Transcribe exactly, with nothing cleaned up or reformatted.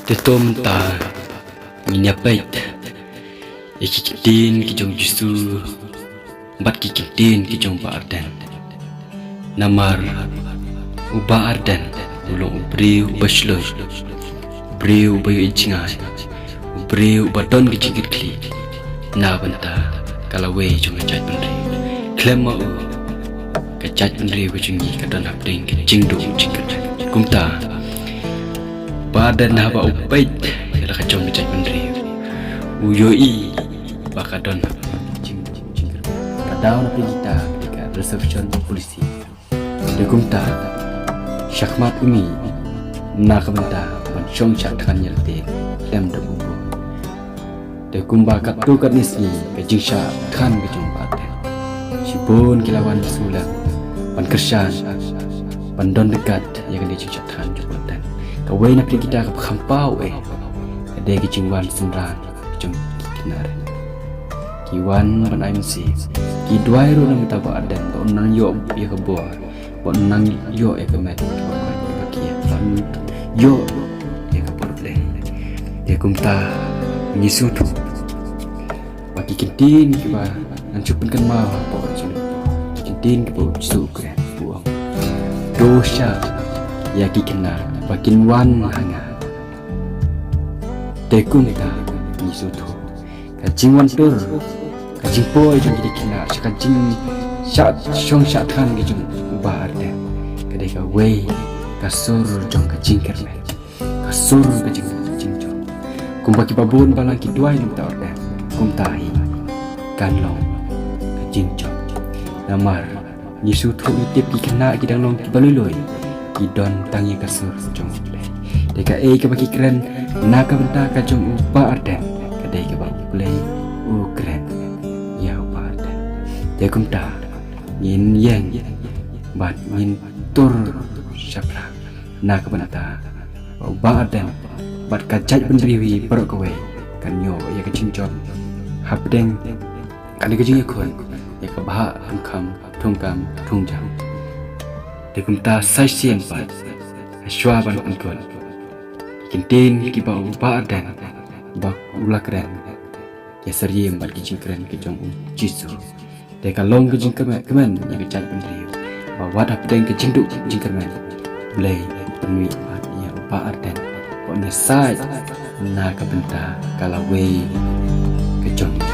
Te to mynta ngin ïa peit ïa ki ktien ki jong u Jisu bad ki ktien ki jong u Bah Ardent. Namar u Bah Ardent u long u briew uba shlur, u briew uba ïohi jngai, u briew uba don ka jingkitkhlieh na bynta ka lawei jong ka jaitbynriew. Khlem ma u ka jaitbynriew ka jong ngi ka don hapdeng ka jingduh jingkyrmen. Kumta u Bah Ardent haba u peit ïa la ka jong ka jaitbynriew, u ïohi ba ka don hapdeng ka jingduh jingkyrmen. Ka daw na pdeng kita ka reservation policy. Te kumta shakhmat u mih na ka bynta ban shong shah thngan ïa lade khlem da buh bor. Te kumba katto katne sngi ka jingshah thngan ka jong u Bah Ardent, shibun ki la wan sngewlem ban kyrshan, ban don ryngkat ïa kane ka jingshah thngan jong u Bah Ardent. Kawei na pdeng kita kaba kham paw eh ka dei ka jingwan synran ka jong ki khynnah rit. Ki wan ban ai mynsiem, ki duwai ruh na ka bynta u Bah Ardent ba un nang ïoh ïa ka bor, ba un nang ïoh ïa ka met, ba un ïoh ïa ka bor Blei. Te kumta ngi sngewthuh ba ki ktien kiba ngan shu pynkynmaw hapoh jong ki ktien kiba u Jisu u kren, u ong, to shah ïa ki khynnah ba kin wan ha nga. Te kumta ngi sngewthuh ka jingwan tur, ka jingpoi jong ki khynnah sha ka jingshah shong shah thngan ka jong u Bah Ardent ka dei kawei ka sur jong ka jingkyrmen, ka sur ka jing, jingjop. Kumba kiba bun balang ki duwai na ka bynta u Ardent, kumta hi kan long ka jingjop. Namar ngi sngewthuh ngi tip ki khynnah ki dang long kiba lui lui, ki don tang ïa ka sur jong u Blei. Te kaei kaba ki kren na ka bynta ka jong u Bah Ardent ka dei kaba u Blei u kren ïa u Bah Ardent. Te kumta ngin ïeng bad ngin tur shaphrang na ka bynta ba u Bah Ardent bad ka jaitbynriew hi baroh kawei kan ïoh ïa ka jingjop hapdeng kane ka jingïakhun ïa ka bhah thungkam, thungkam thungjam. Te kumta sa shisien pat, ha shuwa ban pynkut ki ktien kiba u Bah Ardent ba u la kren, ki sariem bad ki jingkren ki jong u Jisu. Te ka long ka jingkmen, kmen ïa ka jaitbynriew ba wat hapdeng ka jingduh jingkyrmen, Blei u pynmih pat ïa u Bah Ardent ba un ïasaid na ka bynta ka lawei ka jong ngi.